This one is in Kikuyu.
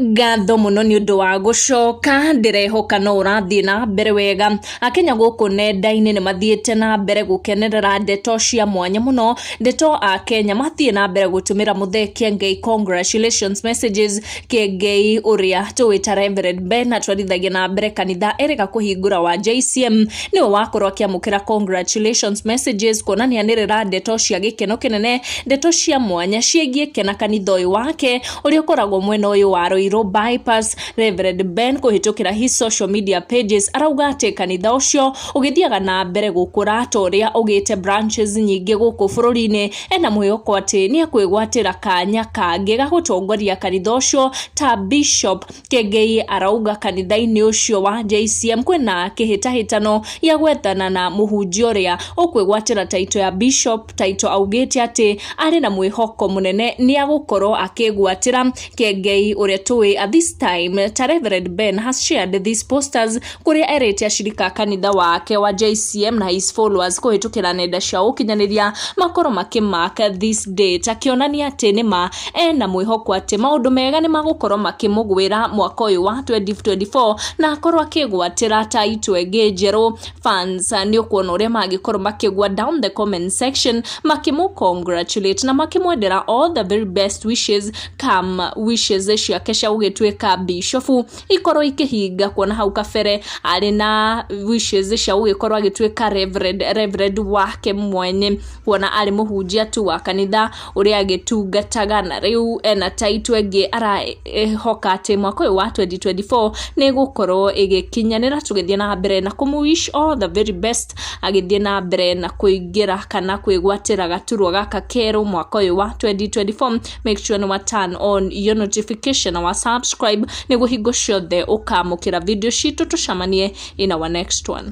Ngatho mũno nĩ ũndũ wa gũcoka, ndĩrehoka no ũrathiĩ na mbere wega. Akenya gũkũ nenda-inĩ nĩ mathiĩte na mbere gũkenerera ndeto cia mwanya mũno, ndeto Akenya mathiĩ na mbere gũtũmĩra Mũthee Kĩengei congratulations messages. Kĩengei ũrĩa tũĩ ta Reverend Ben atwarithagia na mbere kanitha erĩga kũhingũra wa JCM, nĩwe wakorwo akĩamũkĩra congratulations messages kuona nĩanĩrĩra ndeto cia gĩkeno kĩnene, ndeto cia mwanya ciĩgiĩ kena kanitha ũyũ wake ũrĩa ũkoragwo mwena ũyũ wa Ruiru Bypass. Reverend Ben kũhĩtũkĩra his social media pages arauga atĩ kanitha ũcio ũgĩthiaga na mbere gũkũra ta ũrĩa ũgĩte branches nyingĩ gũkũ bũrũri-inĩ, ena mwĩhoko atĩ nĩ ekwĩgwatĩra kanya kangĩ ga gũtongoria kanitha ũcio ta bishop. Kĩengei arauga kanitha-inĩ ũcio wa JCM kwĩna kĩhĩtahĩtano gĩa gwethana na mũhunjia ũrĩa ũkwĩgwatĩra title ya bishop, title augĩte atĩ arĩ na mwĩhoko mũnene nĩ agũkorwo akĩgwatĩra. Kĩengei ũrĩa tũĩ at this time ta Reverend Ben has shared these posters kũrĩa erĩte acirika a kanitha wake wa JCM na his followers kũhĩtũkĩra nenda cia ũkinyanĩria makorwo makĩmark this date, akĩonania atĩ nĩma ena mwĩhoko atĩ maũndũ mega nĩ magũkorwo makĩmũgwĩra mwaka ũyũ wa 2024 na akorwo akĩgwatĩra title ĩngĩ njerũ. Fans nĩ ũkuona ũrĩa mangĩkorwo makĩgwa down the comment section makĩmũ congratulate na makĩmwendera all the very best wishes, come wishes ciake cia gũgĩtuĩka bishofu ikorwo ikĩhinga, kuona hau kabere arĩ na wishes cia gũgĩkorwo agĩtuĩka reverend, reverend wake mwenye, kuona arĩ mũhunjia tu wa kanitha ũrĩa agĩtungataga, na rĩu ena title ĩngĩ arehoka atĩ mwaka ũyũ wa 2024 nĩ ĩgũkorwo ĩgĩkinyanĩra. Tũgĩthiĩ na mbere na kũmũ wish all the very best agĩthiĩ na mbere na kũingĩra kana kwĩgwatĩra gaturwa gaka kerũ mwaka ũyũ wa 2024. Make sure nĩ wa turn on your notification na wa subscribe nĩguo hingo ciothe ũkamũkĩra video citũ. Tũcemanie in our next one.